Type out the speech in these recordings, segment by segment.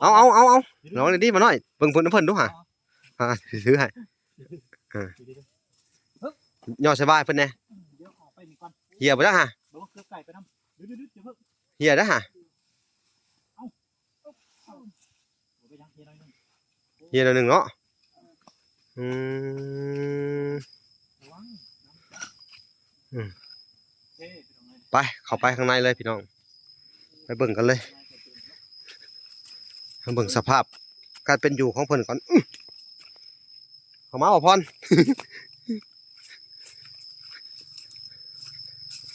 ເອົາ ເອົາ ເອົາ ເອົາ ລອງດີໆ ໝໍນ້ອຍ ເບິ່ງເພິ່ນ ເພິ່ນດູຫາ ຫາ ຖືໃຫ້ ເອີ ຍໍສະບາຍເພິ່ນແດ່ ເອີ ດຽວອອກໄປນີ້ກ່ອນ ເຫຍບໍ່ຈັກຫາ ບໍ່ເຄືອໄກ່ໄປນຳ ດຶດໆ ຢ່າເພິ່ງ ເຫຍໄດ້ຫາ ເອົາ ເອົາ ບໍ່ເປັນຫຍັງ ເຫຍໜ້ອຍໜຶ່ງ ເຮດໜ້ອຍໜຶ່ງເນາະ ອືມ ອືມ ໄປ ເຂົ້າໄປຂ້າງໃນເລີຍພີ່ນ້ອງ ໄປເບິ່ງກັນເລີຍ ມາເບິ່ງສະພາບການເປັນຢູ່ຂອງເພິ່ນກ່ອນ ອືມ ເຂົ້າມາບໍ່ພອນ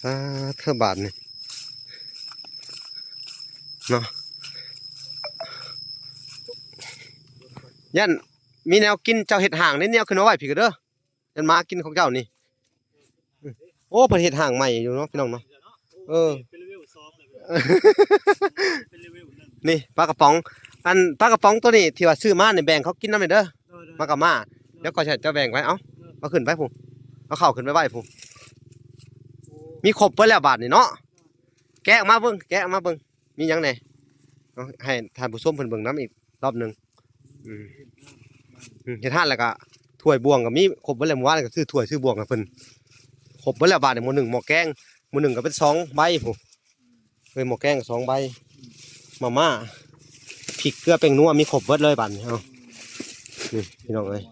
ອ່າ ເທື່ອບາດນີ້ເນາະ ຢ້ານມີແນວກິນ ເຈົ້າເຮັດຫ້າງນີ້ ເອົາຂຶ້ນມາໄວ້ພີ້ກໍເດີ ຢ້ານໝາກິນຂອງເຈົ້ານີ້ ໂອ້ ເພິ່ນເຮັດຫ້າງໃໝ່ຢູ່ເນາະ ພີ່ນ້ອງເນາະ ເອີ ເປັນເລເວລສອງແລ້ວ ເປັນເລເວລໜຶ່ງ ນີ້ປາກະປ໋ອງ ອັນປາກະປ໋ອງໂຕນີ້ທີ່ວ່າຊື້ມານີ້ ແບ່ງເຂົາກິນນຳແດ່ເດີ ໂດຍໆ ມາກະມາ ດຽວຂ້ອຍຊິໃຫ້ເຈົ້າແບ່ງໄວ້ ເອົາ ເອົາຂຶ້ນໄປພຸ້ນ ເອົາເຂົ້າຂຶ້ນໄປໄວ້ພຸ້ນ ມີຄົບເບິດແລ້ວບາດນີ້ເນາະ ແກະອອກມາເບິ່ງ ແກະອອກມາເບິ່ງ ມີຫຍັງແດ່ ເອົາ ໃຫ້ທ່ານຜູ້ຊົມເພິ່ນເບິ່ງນຳອີກລອບໜຶ່ງ ອືມ ອືມ ເຮັດຮ້ານແລ້ວກະຖ້ວຍບ່ວງກະມີຄົບເບິດແລ້ວ ມື້ວານກະຊື້ຖ້ວຍຊື້ບ່ວງໃຫ້ເພິ່ນ ຄົບເບິດແລ້ວບາດນີ້ ໝໍ້ໜຶ່ງ ໝໍ້ແກງ ໝໍ້ໜຶ່ງກະເປັນສອງໃບພຸ້ນ ເອີ ໝໍ້ແກງກະສອງໃບ ມາມ່າ ພິກເກືອແປ້ງນົວ ມີຄົບເບິດເລີຍບາດນີ້ ເອົາ ນີ້ພີ່ນ້ອງເອີຍ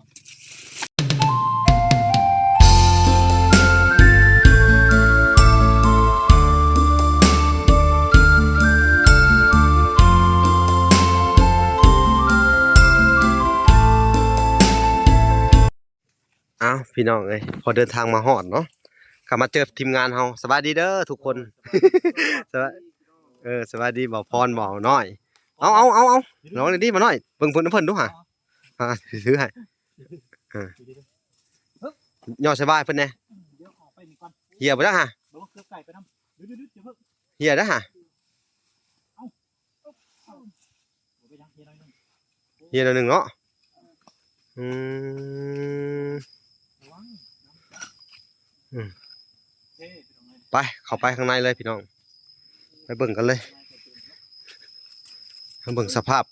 ອ້າວ ພີ່ນ້ອງເອີຍ ພໍເດີນທາງມາຮອດເນາະ ກໍມາເຈີທີມງານເຮົາ ສະບາຍດີເດີທຸກຄົນ ສະບາຍ ເອີ ສະບາຍດີບ່າວພອນ ບ່າວນ້ອຍ ເອົາ ເອົາ ເອົາ ເອົາ ລອງດີໆ ບ່າວນ້ອຍ ເບິ່ງເພິ່ນ ເພິ່ນດູຫາ ຫາ ຖືໃຫ້ ເອີ ຍໍສະບາຍເພິ່ນແດ່ ດຽວອອກໄປນີ້ກ່ອນ ເຫຍບໍ່ຈັກຫາ ບໍ່ເຄືອໄກ່ໄປນຳ ດຶດໆ ຢ່າເພິ່ງ ເຫຍໄດ້ຫາ ເອົາ ເອົາ ເອົາ ບໍ່ເປັນຫຍັງ ເຮໜ້ອຍໜຶ່ງ ເຮໜ້ອຍໜຶ່ງເນາະ ອືມ ອືມ ໄປ ເຂົ້າໄປຂ້າງໃນເລີຍພີ່ນ້ອງ ໄປເບິ່ງກັນເລີຍ ມາເບິ່ງສະພາບ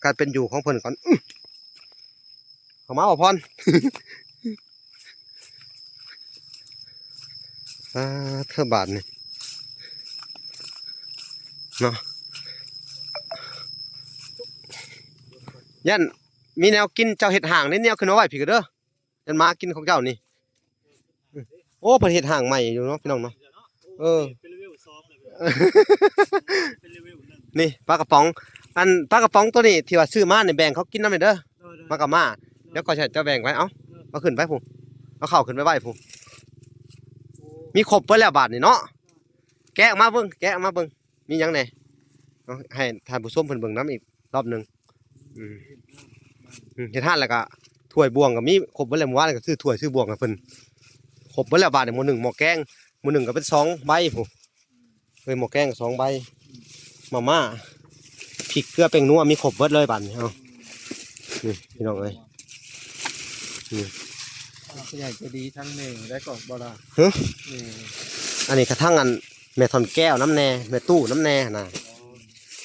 ການເປັນຢູ່ຂອງເພິ່ນກ່ອນ ອືມ ເຂົ້າມາບໍ່ພອນ ອ່າ ເທື່ອບາດນີ້ເນາະ ຢ້ານມີແນວກິນ ເຈົ້າເຮັດຫ້າງນີ້ ເອົາຂຶ້ນມາໄວ້ພີ້ກໍເດີ ຢ້ານໝາກິນຂອງເຈົ້ານີ້ ໂອ້ ເພິ່ນເຮັດຫ້າງໃໝ່ຢູ່ເນາະ ພີ່ນ້ອງເນາະ ເອີ ເປັນເລເວລສອງແລ້ວ ເປັນເລເວລໜຶ່ງ ນີ້ປາກະປ໋ອງ ອັນປາກະປ໋ອງໂຕນີ້ທີ່ວ່າຊື້ມານີ້ ແບ່ງເຂົາກິນນຳແດ່ເດີ ໂດຍໆ ມາກະມາ ດຽວຂ້ອຍຊິໃຫ້ເຈົ້າແບ່ງໄວ້ ເອົາ ເອົາຂຶ້ນໄປພຸ້ນ ເອົາເຂົ້າຂຶ້ນໄປໄວ້ພຸ້ນ ມີຄົບເບິດແລ້ວບາດນີ້ເນາະ ແກະອອກມາເບິ່ງ ແກະອອກມາເບິ່ງ ມີຫຍັງແດ່ ເອົາ ໃຫ້ທ່ານຜູ້ຊົມເພິ່ນເບິ່ງນຳອີກລອບໜຶ່ງ ອືມ ອືມ ເຮັດຮ້ານແລ້ວກະຖ້ວຍບ່ວງກໍມີຄົບເບິດແລ້ວ ມື້ວານກໍຊື້ຖ້ວຍຊື້ບ່ວງໃຫ້ເພິ່ນ ຄົບເບິດແລ້ວບາດນີ້ ໝໍ້ໜຶ່ງ ໝໍ້ແກງ ໝໍ້ໜຶ່ງກໍເປັນສອງໃບພຸ້ນ ເອີ ໝໍ້ແກງສອງໃບ ມາມ່າ ພິກເກືອແປ້ງນົວ ມີຄົບເບິດເລີຍບາດນີ້ ເອົາ ນີ້ພີ່ນ້ອງເອີຍ ນີ້ ຜູ້ໃຫຍ່ໃຈດີທັງແມ່ໄດ້ກໍບໍ່ລະ ຮະ ແມ່ ອັນນີ້ກະທັງອັນແມ່ທອນແກ້ວນຳແດ່ ແມ່ຕູ້ນຳແດ່ຫັ້ນນະ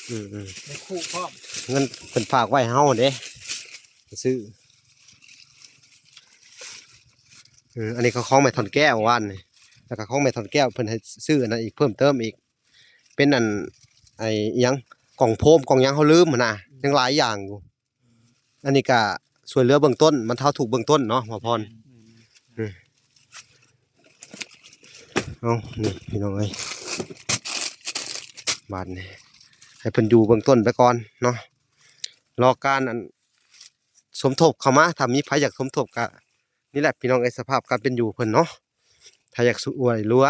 ອໍ ອືມໆ ແມ່ຄູ່ພ້ອມ ເງິນເພິ່ນຝາກໄວ້ໃຫ້ເຮົາເດ້ ຊື້ ເອີ ອັນນີ້ກໍຂອງແມ່ທອນແກ້ວວານນີ້ ແລ້ວກໍຂອງແມ່ທອນແກ້ວ ເພິ່ນໃຫ້ຊື້ອັນນັ້ນອີກ ເພີ່ມເຕີມອີກ ເປັນອັນ ໄອ້ຫຍັງ ກ່ອງໂຟມ ກ່ອງຫຍັງ ເຮົາລືມຫັ້ນນະ ຍັງຫຼາຍຢ່າງຢູ່ ອັນນີ້ກະຊ່ວຍເຫຼືອເບື້ອງຕົ້ນ ບັນເທົາທຸກເບື້ອງຕົ້ນເນາະ ໝໍພອນ ອືມ ເອົາ ນີ້ພີ່ນ້ອງເອີຍ ບາດນີ້ ໃຫ້ເພິ່ນຢູ່ເບື້ອງຕົ້ນໄປກ່ອນເນາະ ລໍການອັນ ສົມທົບເຂົ້າມາ ຖ້າມີໃຜຢາກສົມທົບກະ ນີ້ແຫຼະພີ່ນ້ອງເອີຍ ສະພາບການເປັນຢູ່ເພິ່ນເນາະ ຖ້າຢາກຊ່ວຍເຫຼືອ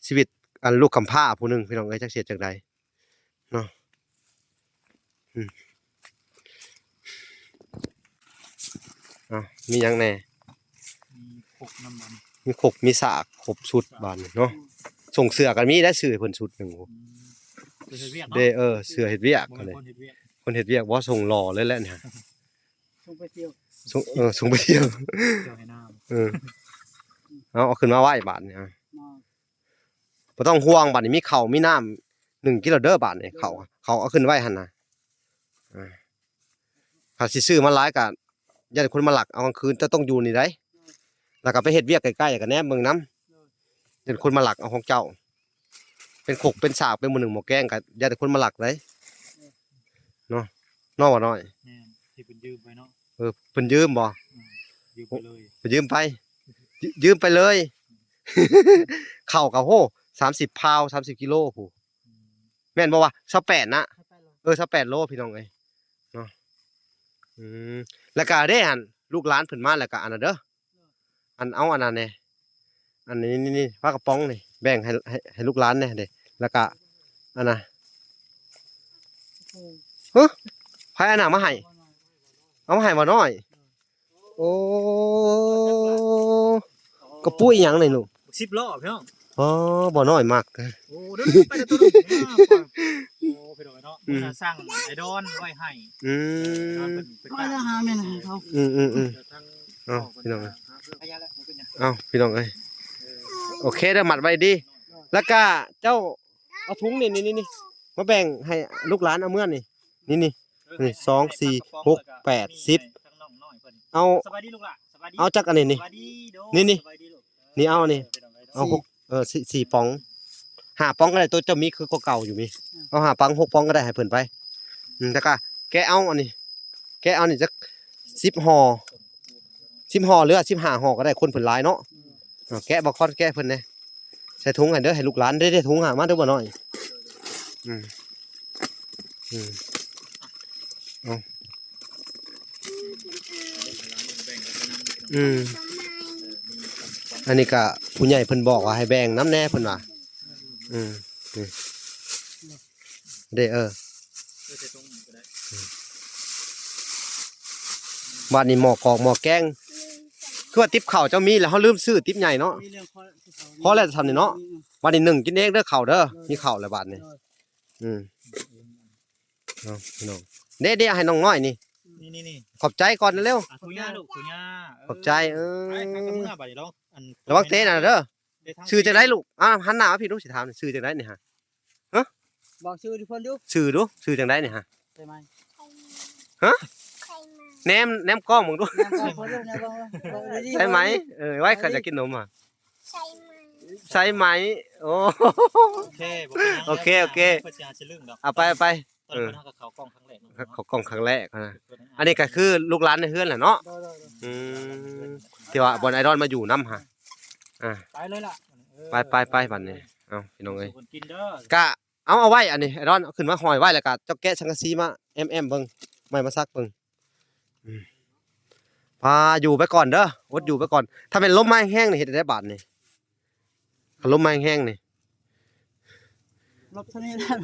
ຊີວິດ ອັນ ລູກກຳພ້າຜູ້ໜຶ່ງ ພີ່ນ້ອງເອີຍ ຈັກຊິເຮັດຈັ່ງໃດເນາະ ອືມ ເອົາ ມີຫຍັງແດ່ ມີຄົກນຳ ມີຄົກມີສາກ ຄົບຊຸດບາດນີ້ເນາະ ອືມ ສົ່ງເສື້ອກໍມີໄດ້ ຊື້ໃຫ້ເພິ່ນຊຸດໜຶ່ງ ອືມ ເສື້ອເຮັດວຽກເນາະ ເດ້ ເອີ ເສື້ອເຮັດວຽກ ບໍ່ແມ່ນຄົນເຮັດວຽກ ຄົນເຮັດວຽກບໍ່ ສົ່ງຫຼໍ່ເລີຍແຫຼະນີ້ ສົ່ງໄປທ່ຽວ ສົ່ງ ເອີ ສົ່ງໄປທ່ຽວ ທ່ວໃຫ້ນາ ເອີ ເອົາ ເອົາຂຶ້ນມາໄວ້ບາດນີ້ ມາ ບໍ່ຕ້ອງຫ່ວງ ບາດນີ້ມີເຂົ້າມີນ້ຳ ໜຶ່ງກິໂລເດີ ບາດນີ້ ເຂົ້າ ເຂົ້າເອົາຂຶ້ນໄວ້ຫັ້ນນະ ອ່າ ຖ້າຊິຊື້ມາຫຼາຍກໍຢ້ານຄົນມາລັກເອົາກາງຄືນ ເຈົ້າຕ້ອງຢູ່ນີ້ໄດ໋ ແລ້ວກໍໄປເຮັດວຽກໃກ້ໆ ກໍແນມເບິ່ງນຳ ຢ້ານຄົນມາລັກເອົາຂອງເຈົ້າ ເປັນຄົກເປັນສາກ ເປັນໝໍ້ໜຶ້ງໝໍ້ແກງ ກໍຢ້ານແຕ່ຄົນມາລັກໄດ໋ ເນາະ ເນາະ ບໍ່ນ້ອຍ ແມ່ນ ທີ່ເພິ່ນຢືມໄປເນາະ ເອີ ເພິ່ນຢືມບໍ່? ອືມ ຢືມໄປເລີຍ ເພິ່ນຢືມໄປ ຢືມໄປເລີຍ ເຂົ້າກໍ ໂຫ ສາມສິບພາວ ສາມສິບກິໂລພຸ້ນ ອືມ ແມ່ນບໍ່ວະ? ຊາວແປດນະ ຊາວແປດໂລ ເອີ ຊາວແປດໂລ ພີ່ນ້ອງເອີຍ ເນາະ ອືມ ແລ້ວກະເດ້ຫັ້ນ ລູກຫຼານເພິ່ນມາ ແລ້ວກະອັນນັ້ນເດີ ອັນ ເອົາອັນນັ້ນແດ່ ອັນນີ້ ນີ້ ນີ້ ປາກະປ໋ອງນີ້ ແບ່ງໃຫ້ ໃຫ້ ໃຫ້ລູກຫຼານແດ່ເດ້ ແລ້ວກະອັນນ່າ ຮະ ໃຜອັນນ່າມາໃຫ້? ເອົາມາໃຫ້ບໍ່ນ້ອຍ ໂອ້ ກະປຸ້ຍຫຍັງນີ້ລູກ? ສິບລໍ້ພີ່ນ້ອງ ອໍ ບໍ່ນ້ອຍມັກ ໂອ້ ເດີ ໄປເດີ ໂຕໜຶ່ງ ໂອ້ ພີ່ນ້ອງເນາະ ອືມ ມື້ໜ້າສັ່ງໄອ້ດອນໄວ້ໃຫ້ ອືມ ດອນເພິ່ນໄປ ມາແລ້ວ ຫາແມ່ນໃຫ້ເຂົາ ອືມໆໆ ເອົາພີ່ນ້ອງເອີຍ ເອົາພີ່ນ້ອງເອີຍ ເອີ ໂອເຄເດີ ມັດໄວ້ດີ ແລ້ວກະເຈົ້າເອົາຖົງນີ້ ນີ້ ນີ້ ນີ້ ມາແບ່ງໃຫ້ລູກຫຼານເອົາເມືອນີ້ ນີ້ ນີ້ ນີ້ ສອງ ສີ່ ຫົກ ແປດ ສິບ ເອົາ ສະບາຍດີລູກຫຼ້າ ສະບາຍດີ ເອົາຈັກອັນນີ້ນີ້ ສະບາຍດີ ນີ້ນີ້ ສະບາຍດີລູກ ນີ້ເອົານີ້ ເອີ ເອົາຫົກ ສີ່ ເອີ ສີ່ ສີ່ປ໋ອງ ຫ້າປ໋ອງກໍໄດ້ ໂຕເຈົ້າມີຄືກວ່າເກົ່າຢູ່ມີ ອືມ ເອົາຫ້າປ໋ອງ ຫົກປ໋ອງກໍໄດ້ ໃຫ້ເພິ່ນໄປ ອືມ ແລ້ວກໍແກະເອົາອັນນີ້ ແກະເອົານີ້ຈັກສິບຫໍ່ ສິບຫໍ່ ຫຼືວ່າສິບຫ້າຫໍ່ກໍໄດ້ ຄົນເພິ່ນຫຼາຍເນາະ ອືມ ເອົາແກະບໍ່ຄອນ ແກະເພິ່ນແດ່ ໃສ່ຖົງໃຫ້ເດີ ໃຫ້ລູກຫຼານເດ້ ເດ້ ຖົງຫາມາເດີບໍ່ນ້ອຍ ອືມ ອືມ ເອົາ ອືມ ອັນນີ້ກະຜູ້ໃຫຍ່ເພິ່ນບອກວ່າໃຫ້ແບ່ງນຳແດ່ເພິ່ນວ່າ ອືມ ນີ້ ເດ້ ເອີ ບາດນີ້ໝໍ້ກອກໝໍ້ແກງ ຄືວ່າຕິບເຂົ້າເຈົ້າມີແລ້ວ ເຮົາລືມຊື້ຕິບໃຫຍ່ເນາະ ພໍແລ້ວຊ່ຳນີ້ເນາະ ບາດນີ້ໜຶ້ງກິນເອງເດີເຂົ້າເດີ ມີເຂົ້າແລ້ວບາດນີ້ ອືມ ເອົາພີ່ນ້ອງ ເດ້ໆ ໃຫ້ນ້ອງນ້ອຍນີ້ ນີ້ໆໆ ຂອບໃຈກ່ອນເລັວ ອ່ະ ທຸຍາລູກ ທຸຍາ ເອີ ຂອບໃຈ ເອີ ໄປ ໄປກັບເມືອບາດນີ້ລອງ ອັນ ລະວັງເຕະນະເດີ ຊື່ຈັ່ງໃດລູກ? ອ້າວ ຫັນໜ້າມາພີ້ດູ ຊິຖາມ ຊື່ຈັ່ງໃດນີ້ຫະ? ຮະ? ບອກຊື່ເພິ່ນດູ ຊື່ດູ ຊື່ຈັ່ງໃດນີ້ຫະ? ໃສ່ໄໝ ຮະ? ແນມ ແນມກ້ອງເບິ່ງດູ ແນມກ້ອງເພິ່ນດູ ແນມກ້ອງເພິ່ນດູ ໃສ່ໄໝ ເອີ ໄວ້ ຂ້ອຍຢາກກິນນົມຫະ ໃສ່ໄໝ ໂອ້ ໂອເຄ ບໍ່ເປັນຫຍັງ ໂອເຄ ໂອເຄ ເພິ່ນຊິຫາຊິລຶ້ງດອກ ເອົາໄປ ເອົາໄປ ຕອນເພິ່ນເຮົາກໍເຂົ້າກ້ອງຄັ້ງແລກເນາະ ເຂົ້າກ້ອງຄັ້ງແລກນະ ອັນນີ້ກໍຄືລູກຫຼານໃນເຮືອນແຫຼະເນາະ ອືມ ທີ່ວ່າບ່ອນໄອດອນມາຢູ່ນຳຫະ ອ່າ ໄປເລີຍລະ ເອີ ໄປໆໆ ບັດນີ້ ເອົາ ພີ່ນ້ອງເອີຍ ກະ ເອົາ ເອົາໄວ້ ອັນນີ້ ໄອດອນ ເອົາຂຶ້ນມາຫ້ອຍໄວ້ ແລ້ວກະເຈົ້າແກະສັງກະສີມາແອ້ມໆເບິ່ງ ໄມ້ມາສັກເບິ່ງ ອືມ ພາຢູ່ໄປກ່ອນເດີ ອົດຢູ່ໄປກ່ອນ ຖ້າແມ່ນລົມມາແຮງໆ ນີ້ເຮັດໄດ້ບາດນີ້ ຄັນລົມມາແຮງໆ ນີ້ ຫຼົບທາງນີ້ແຫຼະ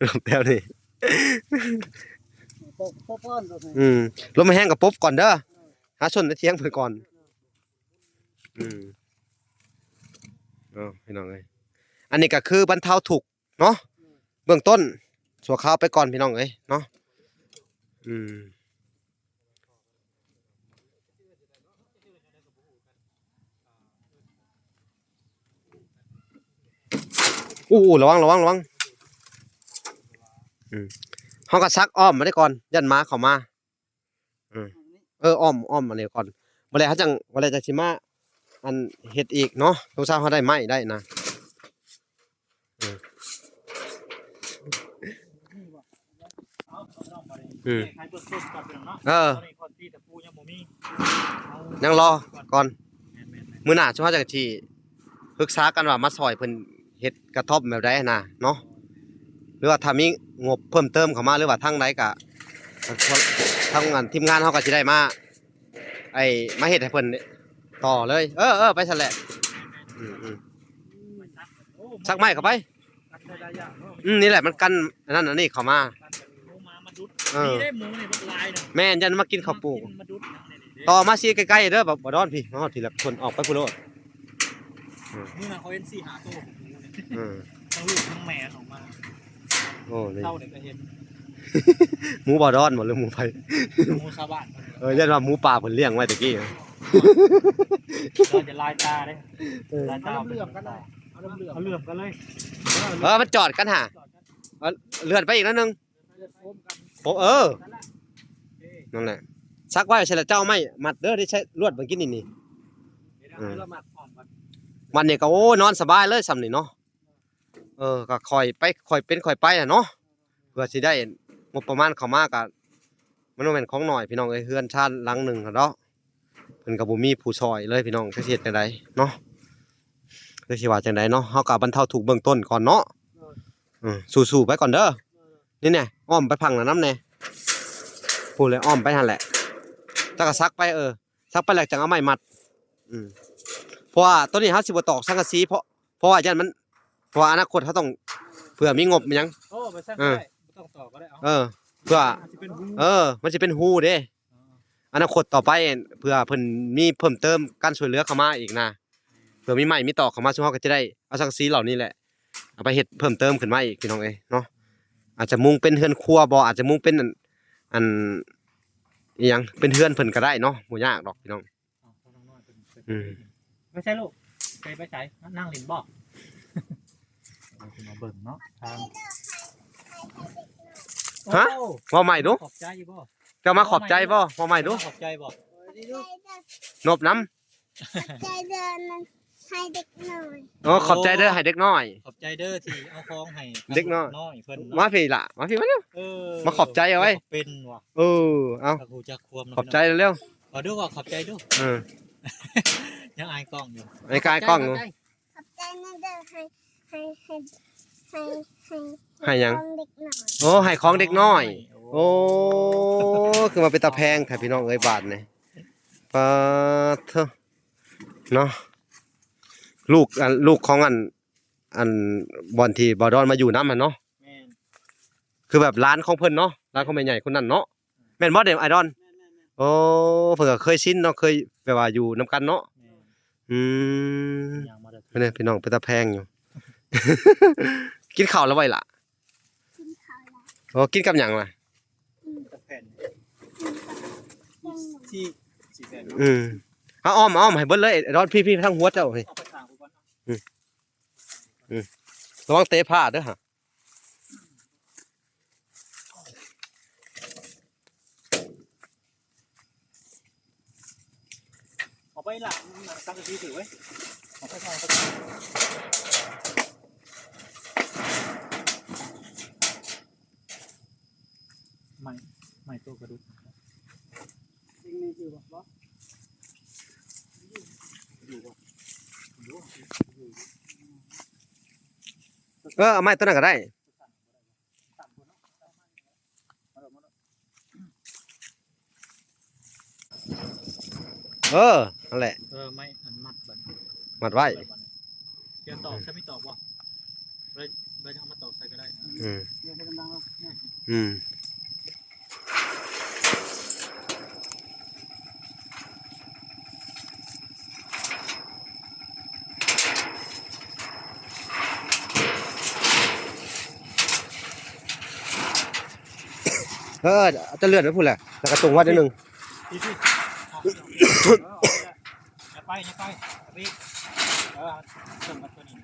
ຫຼົບແຖວນີ້ ປົບ ປົບກ່ອນ ອືມ ລົມມາແຮງກໍປົບກ່ອນເດີ ຫາຊົນໃນຖຽງເພິ່ນກ່ອນ ອືມ ເອົາ ພີ່ນ້ອງເອີຍ ອັນນີ້ກໍຄືບັນເທົາທຸກເນາະ ເບື້ອງຕົ້ນຊົ່ວຄາວໄປກ່ອນ ພີ່ນ້ອງເອີຍເນາະ ອືມ ໂອ້ ລະວັງ ລະວັງ ລະວັງ ອືມ ເຮົາກໍສັກອ້ອມມາໄດ້ກ່ອນ ຢ້ານໝາເຂົ້າມາ ເອີ ເອີ ອ້ອມ ອ້ອມອັນນີ້ກ່ອນ ບໍ່ແລ້ວເຮົາຈັ່ງ ບໍ່ແລ້ວຈັ່ງຊິມາ ອັນ ເຮັດອີກເນາະ ລູກສາວເຮົາໄດ້ໄມ້ໄດ້ນະ ເອີ ອືມ ເອີ ຍັງລໍກ່ອນ ແມ່ນໆໆ ມື້ໜ້າຊຸມເຮົາຈັ່ງຊິ ປຶກສາກັນວ່າມາຊ່ອຍເພິ່ນເຮັດກະທ່ອມແບບໃດຫັ້ນນະເນາະ ຫຼືວ່າຖ້າມີງົບເພີ່ມເຕີມເຂົ້າມາ ຫຼືວ່າທາງໃດກະ ທາງ ທາງ ອັນ ທີມງານເຮົາກະຊິໄດ້ມາ ໄອ້ ມາເຮັດໃຫ້ເພິ່ນຕໍ່ເລີຍ ເອີໆ ໄປຊັ້ນແຫຼະ ອືມໆ ສັກໄມ້ເຂົ້າໄປ ອືມ ນີ້ແຫຼະ ມັນກັນອັນນັ້ນອັນນີ້ເຂົ້າມາ ເອີ ມີໄດ້ໝູນີ້ບັກຫຼາຍນະ ແມ່ນ ຢ້ານມາກິນເຂົ້າປູກ ມາກິນມາດຸດຫຍັງນີ້ ຕໍ່ມາຊິໃກ້ໆເດີ ບໍ່ ບໍ່ດອນພີ້ ມາຮອດພີ້ລະ ເພິ່ນອອກໄປພຸ້ນໂລດ ອືມ ມື້ນັ້ນເຂົາເຫັນສີ່ຫ້າໂຕ ອືມ ທັງລູກທັງແມ່ອອກມາ ໂອ້ ນີ້ ເຊົ້ານີ້ກໍເຫັນ ໝູບໍ່ດອນບໍ່ ຫຼືໝູໃຜ? ໝູຊາວບ້ານ ເອີ ຢ້ານວ່າໝູປ່າເພິ່ນລ້ຽງໄວ້ຕະກີ້ ເຂົາຈະລາຍຕາເດ້ ເອີ ລາຍຕາ ເອົາເຫຼື້ອມກັນເລີຍ ເອົາເຫຼື້ອມກັນເລີຍ ເອີ ມັນຈອດກັນຫາ ເອີ ເລື່ອນໄປອີກໜ້ອຍໜຶ່ງ ເລືອດໂຄມກັນ ໂອ້ ເອີ ນັ້ນແຫຼະ ສັກໄວ້ໃສ່ລະ ເຈົ້າເອົາໄມ້ມັດເດີ ໄດ້ໃຊ້ລວດເມື່ອກີ້ນີ້ນີ້ ເອີ ມັດນີ້ກໍ ໂອ້ຍ ນອນສະບາຍເລີຍຊ່ຳນີ້ເນາະ. ເອີ ກໍຄ່ອຍໄປ ຄ່ອຍເປັນຄ່ອຍໄປຫັ້ນເນາະ ເພື່ອຊິໄດ້ງົບປະມານເຂົ້າມາ ກໍມັນບໍ່ແມ່ນຂອງໜ້ອຍພີ່ນ້ອງເອີຍ ເຮືອນຊານຫຼັງໜຶ່ງຫັ້ນເນາະ ເພິ່ນກໍບໍ່ມີຜູ້ຊ່ອຍເລີຍພີ່ນ້ອງ ຈັກຊິເຮັດຈັ່ງໃດເນາະ ຈັກຊິວ່າຈັ່ງໃດເນາະ ເຮົາກໍບັນເທົາທຸກເບື້ອງຕົ້ນກ່ອນເນາະ. ເອີ ເອີ ສູ້ໆໄປກ່ອນເດີ ເອີ ນີ້ແນ່ ອ້ອມໄປພັງນັ້ນນຳແນ່ ພຸ້ນແຫຼະ ອ້ອມໄປຫັ້ນແຫຼະ ແລ້ວກໍສັກໄປ ເອີ ສັກໄປແລ້ວຈັ່ງເອົາໄມ້ມັດ ອືມ ເພາະວ່າໂຕນີ້ເຮົາຊິບໍ່ຕອກສັງກະສີ ເພາະ ເພາະວ່າຢ້ານມັນ ເພາະວ່າອະນາຄົດເຮົາຕ້ອງ ເພື່ອມີງົບມີຫຍັງ ໂອ້ ໄປຊັ້ນ ເອີ ກໍໄດ້ ບໍ່ຕ້ອງຕອກກໍໄດ້ ເອົາ ເອີ ເພື່ອ ມັນຊິເປັນຮູ ເອີ ມັນຊິເປັນຮູເດ້ ເອີ ອະນາຄົດຕໍ່ໄປ ເພື່ອເພິ່ນມີເພີ່ມເຕີມການຊ່ວຍເຫຼືອເຂົ້າມາອີກນະ ເພື່ອມີໄມ້ມີຕອກເຂົ້າມາ ຊຸມເຮົາກໍຈະໄດ້ເອົາສັງກະສີເຫຼົ່ານີ້ແຫຼະ ເອົາໄປເຮັດເພີ່ມເຕີມຂຶ້ນມາອີກ ພີ່ນ້ອງເອີຍເນາະ. ອາດຈະມຸງເປັນເຮືອນຄົວບໍ ອາດຈະມຸງເປັນ ອັນ ອັນ ອີ່ຫຍັງ ເປັນເຮືອນເພິ່ນກໍໄດ້ເນາະ ບໍ່ຍາກດອກພີ່ນ້ອງ. ເອົາ ນ້ອງນ້ອຍເພິ່ນ ອືມ ໄປໃສລູກ? ໄປ ໄປໃສ? ມານັ່ງຫຼິ້ນບໍ? ເຮົາຊິມາເບິ່ງເນາະ ທາງ ຮະ? ໂອ້ ເວົ້າໃໝ່ດູ ຂອບໃຈຢູ່ບໍ? ເຈົ້າມາຂອບໃຈບໍ? ເວົ້າໃໝ່ດູ ຂອບໃຈບໍ? ນົບນຳ ຂອບໃຈເດີ ນັ້ນໃຫ້ເດັກນ້ອຍ ໂອ້ ຂອບໃຈເດີ ໃຫ້ເດັກນ້ອຍ ຂອບໃຈເດີທີ່ເອົາຂອງໃຫ້ເດັກນ້ອຍ ນ້ອຍເພິ່ນເນາະ ມາພີ້ລະ ມາພີ້ມາເລັວ ເອີ ມາຂອບໃຈເອົາໄວ້ ເປັນຫວາ ເອີ ເອົາ ຢາກຮູ້ຈັກຄວາມເນາະ ຂອບໃຈເລັວ ເວົ້າດູ ເວົ້າຂອບໃຈດູ ເອີ ຍັງອາຍກ້ອງຢູ່ ອາຍກ້ອງ ອາຍກ້ອງຢູ່ ຂອບໃຈນະເດີ ໃຫ້ ໃຫ້ ໃຫ້ ໃຫ້ ໃຫ້ ໃຫ້ຫຍັງ? ຂອງເດັກນ້ອຍ ໂອ້ ໃຫ້ຂອງເດັກນ້ອຍ ໂອ້ ໂອ້ ຄືວ່າເປັນຕາແພງແທ້ພີ່ນ້ອງເອີຍ ບາດນີ້ ປາດໂທ້ ເນາະ ລູກ ອັນ ລູກຂອງ ອັນ ອັນ ບ່ອນທີ່ບ່າວດອນມາຢູ່ນຳຫັ້ນເນາະ ແມ່ນ ຄືແບບຫຼານຂອງເພິ່ນເນາະ ຫຼານຂອງແມ່ໃຫຍ່ຄົນນັ້ນເນາະ ແມ່ນບໍ່ເດອ້າຍດອນ? ແມ່ນໆໆ ໂອ້ ເພິ່ນກໍເຄີຍຊິນເນາະ ເຄີຍແບບວ່າຢູ່ນຳກັນເນາະ ແມ່ນ ອືມ ຍ່າງມາແຕ່ ເພິ່ນ ພີ່ນ້ອງ ເປັນຕາແພງຢູ່ ກິນເຂົ້າແລ້ວບໍ່ລະ? ກິນເຂົ້າແລ້ວ ໂອ້ ກິນກັບຫຍັງລະ? ອືມ ກັບແຜ່ນ ອືມ ສີ່ ສີ່ແຜ່ນເນາະ ອືມ ເອົາອ້ອມ ອ້ອມໃຫ້ເບິດເລີຍ ອ້າຍດອນ ພີ້ໆ ທາງຫົວເຈົ້າພີ້ ເອົາໄປຂ້າງພຸ້ນກ່ອນເນາະ ອືມ ອືມ ລະວັງເຕະພາດເດີຫະ ເອົາໄປລະ ສັງກະສີຖືໄວ້ ເອົາໄປ ເອົາໄປ ໄມ້ ໄມ້ໂຕກະດູກ ເອງມີຢູ່ບໍ່? ບໍ່ ຢູ່ບໍ່? ຢູ່ ເອີ ເອົາໄມ້ໂຕນັ້ນກໍໄດ້ ເອີ ນັ້ນແຫຼະ ເອີ ໄມ້ອັນມັດບັດ ມັດໄວ້ ດຽວຕອກ ໃຊ້ມີຕອກບໍ່? ໄວ້ ໄວ້ເອົາມາຕອກໃສ່ກໍໄດ້ ອືມ ອືມ ເອີ ເອົາແຕ່ເລື່ອນໄປພຸ້ນແຫຼະ ແລ້ວກໍຕົງໄວ້ໜ້ອຍໜຶ່ງ ພີ້ໆ ຢ່າໄປ ຢ່າໄປ ເອີ ເຊິ່ງກັບຕົວນີ້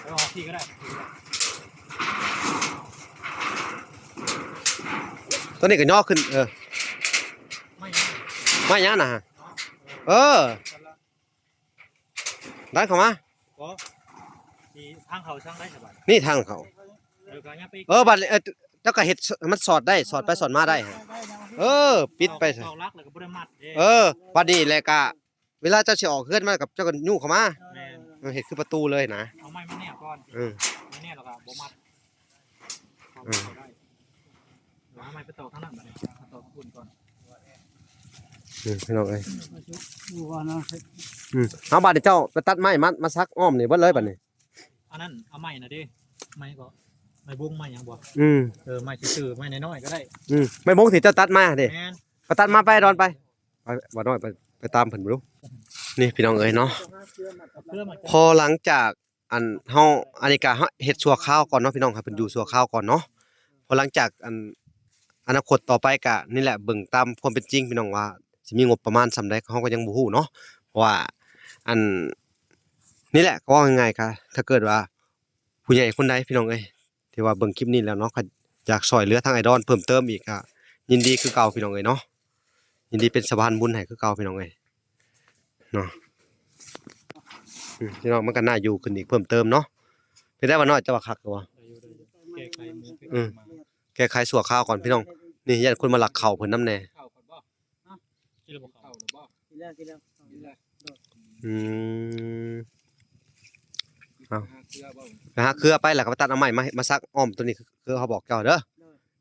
ເອີ ອອກພີ້ກໍໄດ້ ຕົວນີ້ກໍຍໍຂຶ້ນ ເອີ ໄມ້ຫຍັງ ໄມ້ຫຍັງນະ ເອີ ດັນເຂົ້າມາ ບໍ່ ນີ້ທາງເຂົ້າທາງໃດສະບາຍ ນີ້ທາງເຂົ້າ ເອີ ບັດນີ້ ເອີ ເຈົ້າກໍເຮັດໃຫ້ມັນສອດໄດ້ ສອດໄປສອດມາໄດ້ ເອີ ປິດໄປ ຕອກຫຼັກແລ້ວກໍບໍ່ໄດ້ມັດເດ້ ເອີ ບັດນີ້ແຫຼະກະ ເວລາເຈົ້າຊິອອກເຮືອນມາ ເຈົ້າກໍຍູ້ເຂົ້າມາ ແມ່ນ ເຮັດຄືປະຕູເລີຍນະ ເອົາໄມ້ມາແນບກ່ອນ ເອີ ມາແນບແລ້ວກໍບໍ່ມັດ ອືມ ເອົາໄມ້ໄປຕອກທາງນັ້ນບັດນີ້ ມາຕອກທາງພຸ້ນກ່ອນ ອືມ ພີ່ນ້ອງເອີຍ ອືມ ເອົາ ບາດນີ້ເຈົ້າໄປຕັດໄມ້ມາ ມາສັກອ້ອມນີ້ເບິດເລີຍບາດນີ້ ອັນນັ້ນເອົາໄມ້ນະເດ້ ໄມ້ກໍ ໄມ້ບົງໄມ້ຫຍັງບໍ່ ອືມ ເອີ ໄມ້ຊື່ໆ ໄມ້ນ້ອຍໆກໍໄດ້ ອືມ ໄມ້ບົງທີ່ເຈົ້າຕັດມາເດ້ ແມ່ນ ໄປຕັດມາໄປ ດອນໄປ ໄປ ບ່າວນ້ອຍໄປ ໄປຕາມເພິ່ນເບິ່ງດູ ນີ້ພີ່ນ້ອງເອີຍເນາະ ເພື່ອມາ ພໍຫຼັງຈາກ ອັນເຮົາ ອັນນີ້ກະເຮັດຊົ່ວຄາວກ່ອນເນາະພີ່ນ້ອງ ໃຫ້ເພິ່ນຢູ່ຊົ່ວຄາວກ່ອນເນາະ ເພາະຫຼັງຈາກ ອັນ ອະນາຄົດຕໍ່ໄປກະນີ້ແຫຼະ ເບິ່ງຕາມຄວາມເປັນຈິງພີ່ນ້ອງວ່າ ຊິມີງົບປະມານສ່ຳໃດ ເຮົາກໍຍັງບໍ່ຮູ້ເນາະ ເພາະວ່າ ອັນ ນີ້ແຫຼະ ເວົ້າງ່າຍໆ ກະ ຖ້າເກີດວ່າຜູ້ໃຫຍ່ຄົນໃດພີ່ນ້ອງເອີຍ ທີ່ວ່າເບິ່ງຄລິບນີ້ແລ້ວເນາະ ກະຢາກຊ່ອຍເຫຼືອທາງອ້າຍດອນເພີ່ມເຕີມອີກ ກະຍິນດີຄືເກົ່າພີ່ນ້ອງເອີຍເນາະ ຍິນດີເປັນສະພານບຸນໃຫ້ຄືເກົ່າພີ່ນ້ອງເອີຍເນາະ. ອືມ ພີ່ນ້ອງ ມັນກະໜ້າຢູ່ຂຶ້ນອີກເພີ່ມເຕີມເນາະ. ເປັນໄດບ່າວນ້ອຍ ເຈົ້າວ່າຄັກຢູ່ບໍ່? ໄດ້ຢູ່ ໄດ້ຢູ່ ແກ້ໄຂໝູ ແກ້ໄຂໝູ ອືມ ແກ້ໄຂຊົ່ວຄາວກ່ອນພີ່ນ້ອງ. ນີ້ຢ້ານຄົນມາລັກເຂົ້າເພິ່ນນຳແດ່. ກິນແລ້ວບໍ່ເຂົ້າ? ກິນແລ້ວ ກິນແລ້ວ ກິນແລ້ວ. ອືມ ເອົາ ໄປຫາເຄືອໄປ ແລ້ວກໍໄປຕັດເອົາໄມ້ມາ ມາສັກອ້ອມຕົວນີ້ ຄືເຮົາບອກເຈົ້າເດີ. ໂດຍ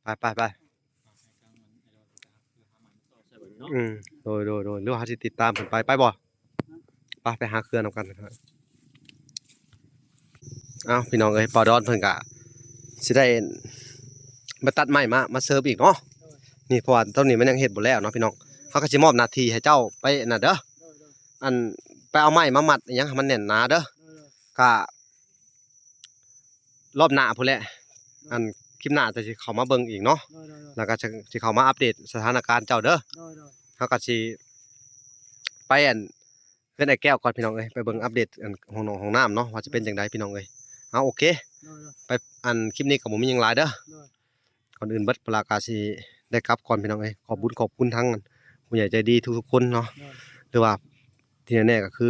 ໄປ ໄປ ໄປ. ອືມ ໂດຍ ໂດຍ ໂດຍ ຫຼືວ່າເຮົາຊິຕິດຕາມເພິ່ນໄປ ໄປບໍ່? ໄປ ໄປຫາເຄືອນຳກັນ. ເອົ້າ ພີ່ນ້ອງເອີຍ ບ່າວດອນເພິ່ນກະຊິໄດ້ມາຕັດໄມ້ມາ ມາເສີມອີກເນາະ. ໂດຍ ນີ້ ເພາະວ່າຕອນນີ້ມັນຍັງເຮັດບໍ່ແລ້ວເນາະພີ່ນ້ອງ. ເຮົາກໍຊິມອບໜ້າທີ່ໃຫ້ເຈົ້າໄປອັນນັ້ນເດີ ໂດຍ ໂດຍ ອັນ ໄປເອົາໄມ້ມາມັດອີ່ຫຍັງໃຫ້ມັນແໜ້ນໜາເດີ. ໂດຍ ໂດຍ ກະ ລອບໜ້າພຸ້ນແຫຼະ ໂດຍ ອັນ ຄລິບໜ້າຈະຊິເຂົ້າມາເບິ່ງອີກເນາະ. ໂດຍ ໂດຍ ໂດຍ ແລ້ວກໍຈະ ຊິເຂົ້າມາອັບເດດສະຖານະການເຈົ້າເດີ. ໂດຍ ໂດຍ ເຮົາກໍຊິໄປອັນ ເຮືອນອ້າຍແກ້ວກ່ອນພີ່ນ້ອງເອີຍ ໄປເບິ່ງອັບເດດອັນຫ້ອງນອງຫ້ອງນ້ຳເນາະ ວ່າຈະເປັນຈັ່ງໃດພີ່ນ້ອງເອີຍ. ເອົາ ໂອເຄ ໂດຍ ໂດຍ ໄປ ອັນ ຄລິບນີ້ກໍບໍ່ມີຫຍັງຫຼາຍເດີ. ໂດຍ ກ່ອນອື່ນເບິດ ປະລາກາຊິໄດ້ກັບກ່ອນພີ່ນ້ອງເອີຍ. ຂອບບຸນຂອບຄຸນທັງຜູ້ໃຫຍ່ໃຈດີທຸກໆຄົນເນາະ ໂດຍ ຫຼືວ່າທີ່ແນ່ໆກໍຄື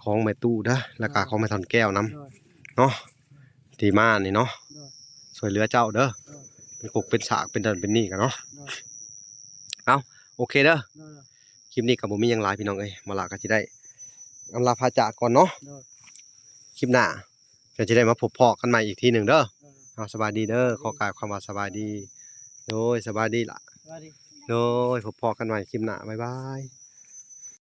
ຂອງແມ່ຕູ້ເດີ ແລ້ວກໍຂອງແມ່ທ່ອນແກ້ວນຳ ໂດຍ ເນາະ ທີ່ມານີ້ເນາະ ໂດຍ ຊ່ວຍເຫຼືອເຈົ້າເດີ ໂດຍ ເປັນກົກເປັນສາກເປັນນັ້ນເປັນນີ້ກັນເນາະ. ໂດຍ ເອົາ ໂອເຄເດີ ໂດຍ ໂດຍ ຄລິບນີ້ກໍບໍ່ມີຫຍັງຫຼາຍພີ່ນ້ອງເອີຍ ມາລາກໍຊິໄດ້ອຳລາພາຈາກກ່ອນເນາະ. ໂດຍ ຄລິບໜ້າກໍຈະໄດ້ມາພົບພໍ້ກັນໃໝ່ອີກທີໜຶ່ງເດີ. ໂດຍ ເອົາ ສະບາຍດີເດີ ຂໍກ່າວຄຳວ່າສະບາຍດີ. ໂດຍ ສະບາຍດີລະ ສະບາຍດີ ໂດຍ ພົບພໍ້ກັນໃໝ່ຄລິບໜ້າ ບາຍບາຍ.